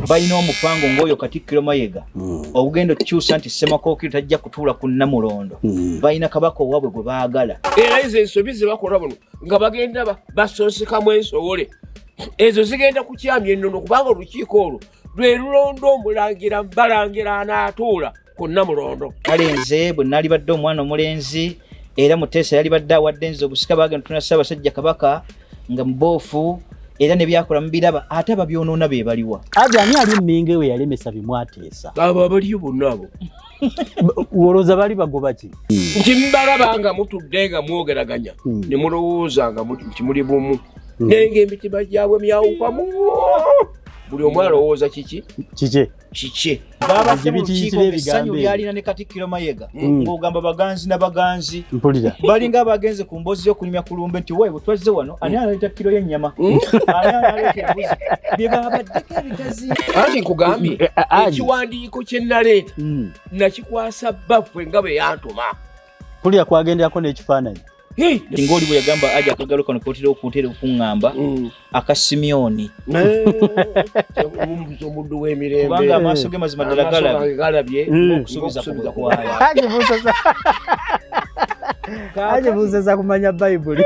Balina omupango ng'oyo Katikkiro Mayiga ogugenda okukyusa nti Ssemakookiro tajja kutuula ku Nnamulondo. Balina kabaka owaabwe gwe baagala. Era ezo ensobi ze bakola buno nga bagenda basonsekamu ensowole ezo zigenda kukyamya ennono, kubanga olukiiko olwo lwe lulonda omulangira balangira anaatuula ku Nnamulondo. Kale nze bwe naalibadde omwana omulenzi, era Muteesa yalibadde awadde nze obusika, bagenda tuna Ssaabasajja Kabaka nga muboofu, era ne byakola mubiraba, ate ababyonoona be baliwa? Aje ani ali emmengo ewe yalemesa bimwateesa? Abo abaliyo bonna abo. Olowooza bali bagoba ki? Nti mbalaba nga mutudde nga mwogeraganya ne mulowooza nga nti muli bumu, naye ng'emitima gyabwe myawukamu, buli omu alowooza kiki kiki kiki. Babadde mu Gye lukiiko bitiyitira ng'essanyu ebigambo ebyo. lyalina ne Katikkiro Mayiga, ng'ogamba baganzi na baganzi. Mpulira. Balinga abagenze ku mboozi y'okunyumya ku lumbe nti wae bwe twazze wano, ani analeeta kiro y'ennyama, ani analeeta embuzi, bye babaddeko ebitazi. Anti nkugambye, Aje. ekiwandiiko kye naleeta nakikwasa bbaffe nga bwe yantuma. Mpulira kwagenderako n'ekifaananyi. Hey! Ng'oli bwe yagamba aja akagalo kano kotera okuntera okuŋŋamba aka Simyoni. Omumbuza omuddu w'emirembe. Kubanga amaaso ge mazima ddala Amaaso galabye gange galabye okusuubiza ng'okusuubiza ku bwe kwali. Aje busesa. Aje busesa kumanya Bayibuli.